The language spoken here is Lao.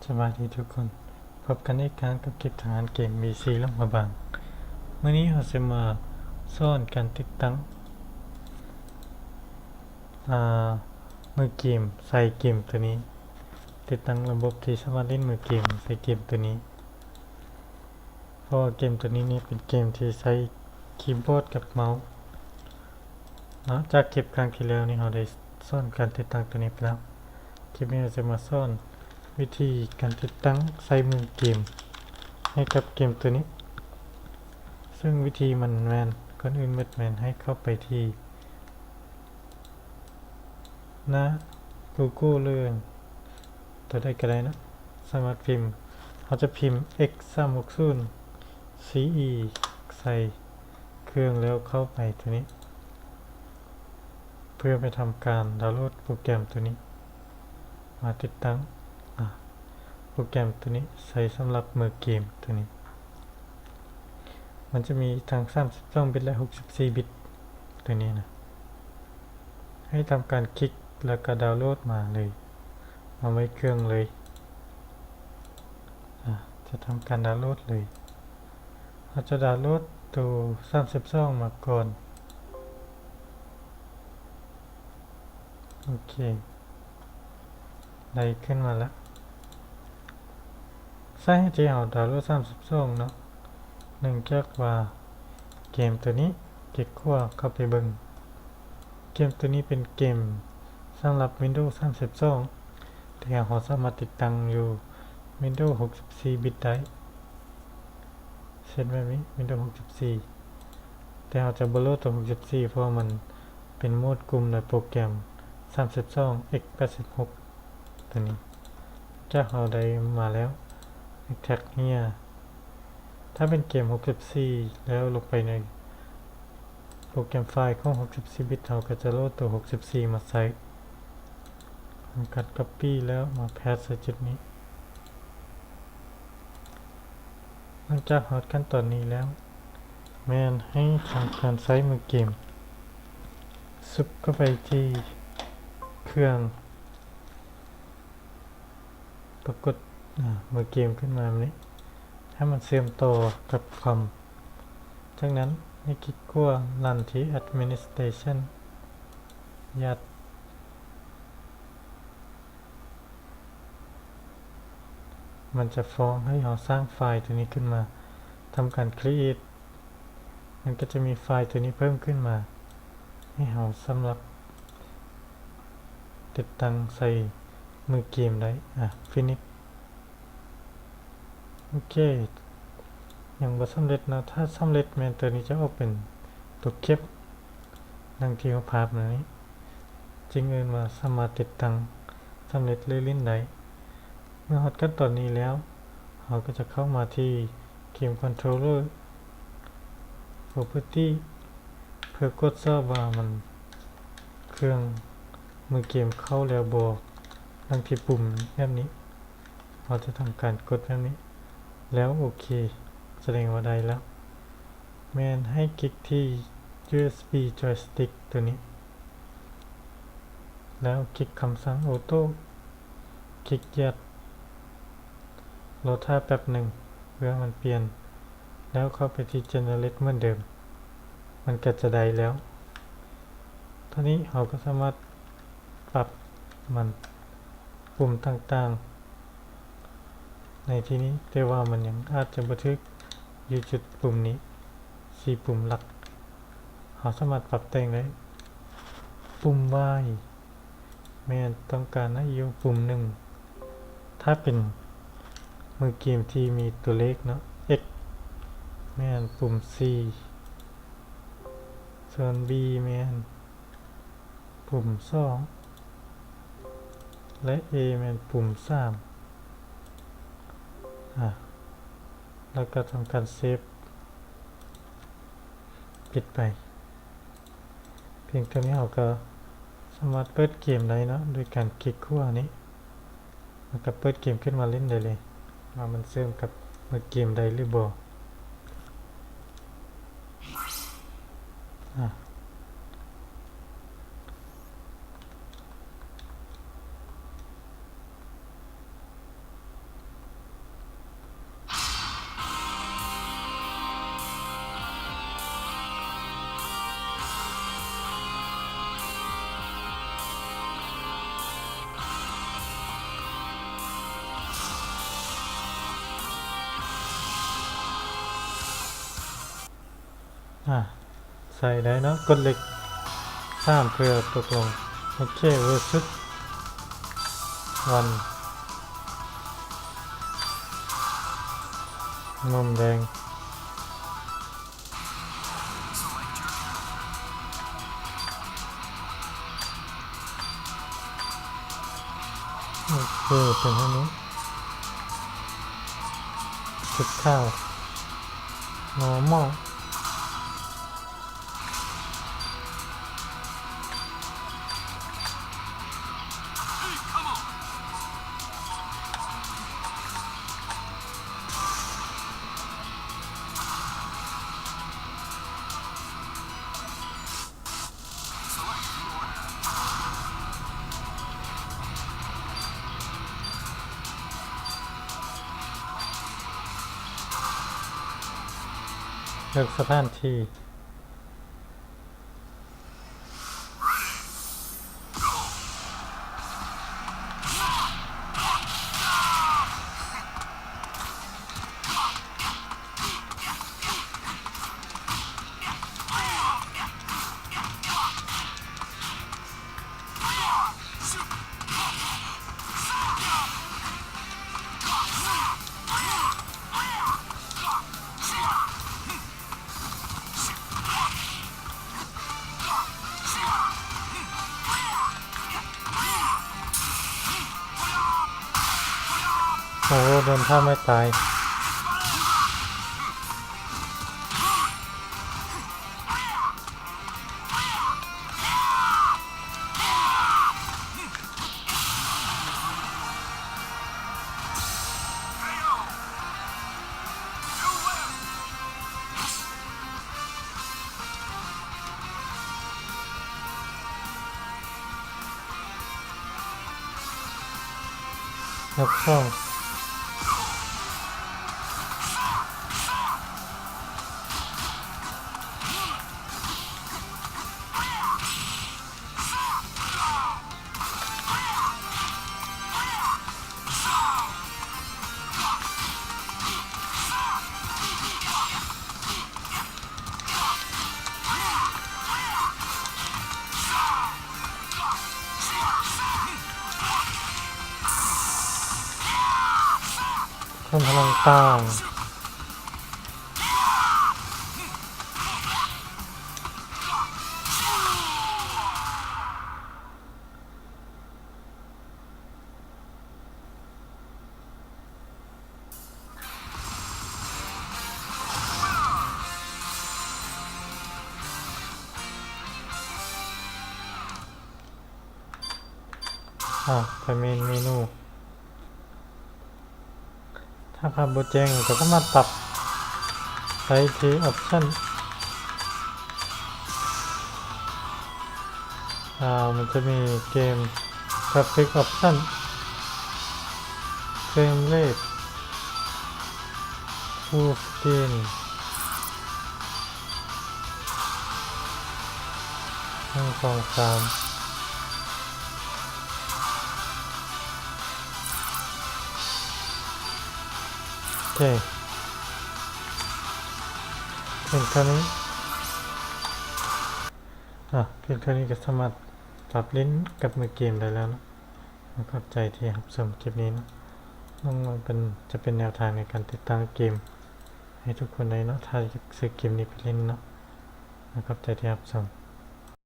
ສະບາຍດີທຸກຄົນ, ພົບກັນອີກຄັ້ງກັບຄລິບທາງດ້ານເກມ ວີຊີ ຫຼວງພະບາງ. ມື້ນີ້ເຮົາຊິມາສອນການຕິດຕັ້ງ ອາ ມືເກມໃສ່ເກມໂຕນີ້, ຕິດຕັ້ງລະບົບທີ່ສາມາດຫຼິ້ນມືເກມໃສ່ເກມໂຕນີ້. ເພາະວ່າເກມໂຕນີ້ນີ້ເປັນເກມທີ່ໃຊ້ຄີບອດກັບເມົາ. ເນາະ ຈາກຄລິບຄັ້ງທີ່ແລ້ວນີ້ ເຮົາໄດ້ສອນການຕິດຕັ້ງໂຕນີ້ໄປແລ້ວ. ຄລິບນີ້ເຮົາຈະມາສອນວິທີການຕິດຕັ້ງໃສ່ມືເກມໃຫ້ກັບເກມໂຕນີ້, ເຊິ່ງວິທີມັນແມ່ນ ກ່ອນອື່ນໝົດແມ່ນໃຫ້ເຂົ້າໄປທີ່ໜ້າ Google ເລີຍ, ໂຕໃດກໍໄດ້ເນາະ, ສາມາດພິມ ເຮົາຈະພິມ X ສາມຫົກສູນ C E ໃສ່ ເຄື່ອງແລ້ວເຂົ້າໄປໂຕນີ້ ເພື່ອໄປທຳການດາວໂຫຼດໂປຣແກຣມໂຕນີ້ມາຕິດຕັ້ງ. ອາ ໂປຣແກຣມໂຕນີ້ໃຊ້ສຳລັບມືເກມໂຕນີ້, ມັນຈະມີທັງສາມສິບສອງບິດ ແລະ ຫົກສິບສີ່ບິດໂຕນີ້ນະ. ໃຫ້ທຳການຄລິກ ແລ້ວກໍດາວໂຫຼດມາເລີຍ, ມາໄວ້ເຄື່ອງເລີຍ. ອາ ຈະທຳການດາວໂຫຼດເລີຍ. ເຮົາຈະດາວໂຫຼດໂຕສາມສິບສອງມາກ່ອນ. ໂອເຄ ໄດ້ຂຶ້ນມາແລ້ວ. ສາເຫດທີ່ເຮົາດາວໂຫຼດສາມສິບສອງເນາະ, ເນື່ອງຈາກວ່າເກມໂຕນີ້ ຄລິກຂວາເຂົ້າໄປເບິ່ງ, ເກມໂຕນີ້ເປັນເກມສຳລັບ Windows ສາມສິບສອງ ແຕ່ເຮົາສາມາດຕິດຕັ້ງຢູ່ Windows ຫົກສິບສີ່ບິດໄດ້. ເຊັ່ນແບບນີ້ Windows ຫົກສິບສີ່ ແຕ່ເຮົາຈະບໍ່ໂຫຼດຕົວ ຫົກສິບສີ່ ເພາະວ່າມັນເປັນໂໝດກຸ່ມໂດຍໂປຣແກຣມ ສາມສິບສອງ X ແປດສິບຫົກ ຕົວນີ້. ຈາກເຮົາໄດ້ມາແລ້ວ Attack Here ຖ້າເປັນເກມ ຫົກສິບສີ່ ແລ້ວລົງໄປໃນໂປຣແກຣມໄຟລ໌ຂອງ ຫົກສິບສີ່ບິດ ເຮົາກໍຈະໂຫຼດຕົວ ຫົກສິບສີ່ ມາໃຊ້. ທຳການ Copy ແລ້ວມາ Paste ໃສ່ຈຸດນີ້. ຫຼັງຈາກຮອດຂັ້ນຕອນນີ້ແລ້ວ ແມ່ນໃຫ້ທຳການໃຊ້ມືເກມ ຊຸບເຂົ້າໄປທີ່ເຄື່ອງ, ປາກົດ ອາ ມືເກມຂຶ້ນມາແບບນີ້ ໃຫ້ມັນເຊື່ອມຕໍ່ກັບຄອມ. ຈາກນັ້ນໃຫ້ຄລິກຂວາ Run ທີ່ Administration ຍັດ ມັນຈະຟ້ອງໃຫ້ເຮົາສ້າງໄຟລ໌ຕົວນີ້ຂຶ້ນມາ, ທຳການ Create ມັນກໍຈະມີໄຟລ໌ຕົວນີ້ເພີ່ມຂຶ້ນມາໃຫ້ເຮົາສຳລັບຕິດຕັ້ງໃສ່ມືເກມໄດ້. ອາ Finish. ໂອເຄ ຍັງບໍ່ສຳເລັດເນາະ, ຖ້າສຳເລັດແມ່ນຕົວນີ້ຈະອອກເປັນຕົວເຂັມ ດັ່ງທີ່ເຮົາພາບມານີ້ ຈຶ່ງເອີ້ນວ່າສາມາດຕິດຕັ້ງສຳເລັດ ຫຼື ຫຼິ້ນໄດ້. ເມື່ອຮອດຂັ້ນຕອນນີ້ແລ້ວ ເຮົາກໍຈະເຂົ້າມາທີ່ Game Controller Property ເພື່ອກວດສອບວ່າມັນ ເຄື່ອງມືເກມເຂົ້າແລ້ວບໍ່, ດັ່ງທີ່ປຸ່ມແບບນີ້ ເຮົາຈະທຳການກົດແບບນີ້ ແລ້ວໂອເຄ ສະແດງວ່າໄດ້ແລ້ວ. ແມ່ນໃຫ້ຄລິກທີ່ ຢູເອສບີ Joystick ຕົວນີ້ ແລ້ວຄລິກຄຳສັ່ງ Auto ຄລິກຍັດ, ລໍຖ້າແປັບໜຶ່ງເພື່ອມັນປ່ຽນ ແລ້ວເຂົ້າໄປທີ່ Generate ເໝືອນເດີມ, ມັນກໍຈະໄດ້ແລ້ວ. ເທົ່ານີ້ເຮົາກໍສາມາດປັບມັນ ປຸ່ມຕ່າງໆໃນທີ່ນີ້, ແຕ່ວ່າມັນຍັງອາດຈະບໍ່ຖືກຢູ່ຈຸດປຸ່ມນີ້, ສີ່ປຸ່ມຫຼັກ ເຮົາສາມາດປັບແຕ່ງໄດ້. ປຸ່ມ Y ແມ່ນຕ້ອງການໃຫ້ຢູ່ປຸ່ມໜຶ່ງ, ຖ້າເປັນມືເກມທີ່ມີຕົວເລກເນາະ X ແມ່ນປຸ່ມສີ່, ສ່ວນ B ແມ່ນ ປຸ່ມສອງ ແລະ A ແມ່ນປຸ່ມສາມ. ອາ ແລ້ວກໍທຳການເຊບ ປິດໄປ. ພຽງເທົ່ານີ້ເຮົາກໍສາມາດເປີດເກມໄດ້ເນາະ ໂດຍການຄລິກຂວານີ້. ແລ້ວກໍເປີດເກມຂຶ້ນມາຫຼິ້ນໄດ້ເລີຍ ວ່າມັນເຊື່ອມກັບມືເກມໄດ້ຫຼືບໍ່. ອາ ໂ ອາ ໃສ່ໄດ້ເນາະ ກົດເລກສາມເພື່ອຕົກລົງ. ໂອເຄ ເວີຊຸດວັນ ນົມແດງ. ໂອເຄ ເປັນເທົ່ານີ້ ຊຸດຂາວ ນໍມໍ. ເລືອກສະຖານທີ່. ໂອ້ ໂດນທ່າໄມ້ຕາຍ. ຍົກສອງ. ເພີ່ມພະລັງຕ່າງ. ອາ ໄປເມນເມນູ. ຖ້າພາບບໍ່ແຈ້ງ ກໍສາມາດປັບໄດ້ທີ່ Option. ອາ ມັນຈະມີເກມ Graphic Option, Frame Rate, Full Screen. ໜຶ່ງ ສອງ ສາມ ໂອເຄ ເປັນເທົ່ານີ້. ອາ ພຽງເທົ່ານີ້ກໍສາມາດປັບຫຼິ້ນກັບມືເກມໄດ້ແລ້ວເນາະ. ຂອບໃຈທີ່ຮັບຊົມຄລິບນີ້ເນາະ. ຫວັງວ່າເປັນ ຈະເປັນແນວທາງໃນການຕິດຕັ້ງເກມໃຫ້ທຸກຄົນໄດ້ເນາະ ຖ້າຢາກຊື້ເກມນີ້ໄປຫຼິ້ນເນາະ. ຂອບໃຈທີ່ຮັບຊົມ.